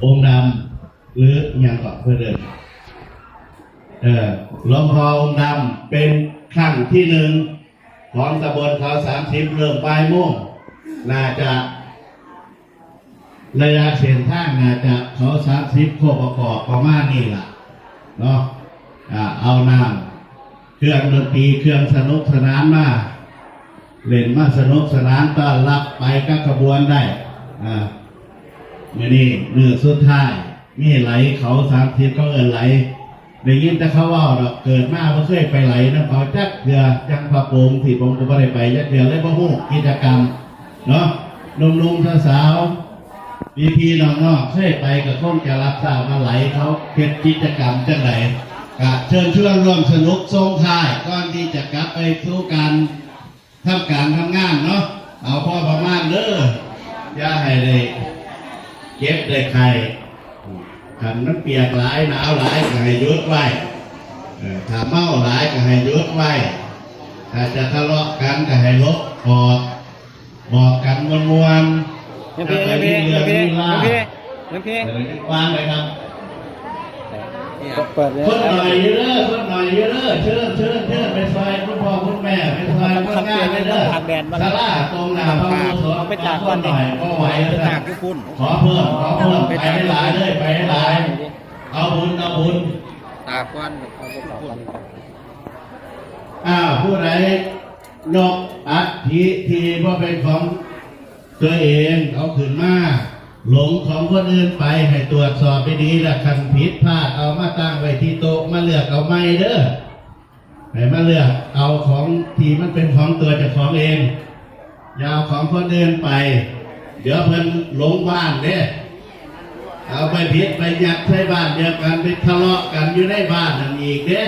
ອົງດຳ ຫຼື ອີ່ຫຍັງເກາະເພິ່ນເອີ້ນ ເອີ ຫຼວງພໍ່ອົງດຳ ເປັນຄັ້ງທີໜຶ່ງຂອງຕຳບົນເຂົາສາມສິບ ເລີ່ມບ່າຍໂມງ ໜ້າຈະ ໄລຍະເສັ້ນທາງໜ້າຈະເຂົາສາມສິບ ໂຄກປະກອບປະມານນີ້ລະເນາະ ອາ ເອົານ້ຳ ເຄື່ອງດົນຕີ ເຄື່ອງສະໜຸກສະໜານມາ ເລ່ນມາສະໜຸກສະໜານຕ້ອນຮັບໄປກັບຂະບວນໄດ້ ອາ ມື້ນີ້ມື້ສຸດທ້າຍ ມີໄຫຼເຂົາສາມສິບ ເຂົາເອີ້ນໄຫຼ ໄດ້ຍິນແຕ່ເຂົາເວົ້າດອກ ເກີດມາບໍ່ເຄີຍໄປໄຫຼນຳເຂົາຈັກເທື່ອ ຈັ່ງພະໂປງທີ່ ຜົມກໍບໍ່ໄດ້ໄປຈັກເທື່ອ ເລີຍບໍ່ຮູ້ກິດຈະກຳເນາະ ໜຸ່ມໆສາວໆ ພີ່ໆນ້ອງໆ ເຄີຍໄປກໍຄົງຈະຮັບຊາບວ່າໄຫຼເຂົາເຮັດກິດຈະກຳຈັ່ງໃດ ກະເຊີນຊວນຮ່ວມສະໜຸກສົ່ງທ້າຍ ກ່ອນທີ່ຈະກັບໄປສູ່ການ ທຳການທຳງານເນາະ ເອົາພໍປະມານເດີ ຢ່າໃຫ້ໄດ້ເຈັບໄດ້ໄຂ້ ຄັນມັນປຽກຫຼາຍ ໜາວຫຼາຍກໍໃຫ້ຢຸດໄວ້ ເອີ ຖ້າເມົາຫຼາຍກໍໃຫ້ຢຸດໄວ້ ຖ້າຈະທະເລາະກັນກໍໃຫ້ຫຼົບອອກ ບອກກັນມ່ວນໆ ຢ່າໄປມີເລື່ອງມີລາວ ເອີ ວາງໄວ້ຄັບ ເປີດເລີຍ ຄົນໜ້ອຍຢູ່ເດີ ຄົນໜ້ອຍຢູ່ເດີ ເຊີນ ເຊີນ ເຊີນ ໄປຊ່ອຍຄຸນພໍ່ຄຸນແມ່ ໄປຊ່ອຍຄົນງານເດີ ສາລາຕົງໜ້າພະອຸໂບສົດ ເອົາໄປຕາກກ່ອນນີ້ ຄົນໜ້ອຍບໍ່ໄຫວ ໄປຕາກຢູ່ພຸ້ນ ຂໍເພີ່ມ ຂໍເພີ່ມ ໄປຫຼາຍເດີ ໄປຫຼາຍ ເອົາບຸນ ເອົາບຸນ ຕາກກ່ອນ ເອົາໄປຕາກກ່ອນ ອ້າວ ຜູ້ໃດຍົກອັດຖິທີ່ບໍ່ເປັນຂອງ ຕົວເອງເອົາຂຶ້ນມາ ຫຼົງຂອງຄົນອື່ນໄປ ໃຫ້ຕວດສອບດີໆ ແລະ ຄັນຜິດພາດ ເອົາມາຕັ້ງໄວ້ທີ່ໂຕະ ມາເລືອກເອົາໃໝ່ເດີ ໃຫ້ມາເລືອກເອົາຂອງທີ່ມັນເປັນຂອງຕົວເຈົ້າຂອງເອງ ຢ່າເອົາຂອງຄົນອື່ນໄປ ດຽວເພິ່ນຫຼົງບ້ານເດ້ ເອົາໄປຜິດໄປຍັກໃສ່ບ້ານດຽວກັນ ໄປທະເລາະກັນຢູ່ໃນບ້ານນັ້ນອີກເດ້.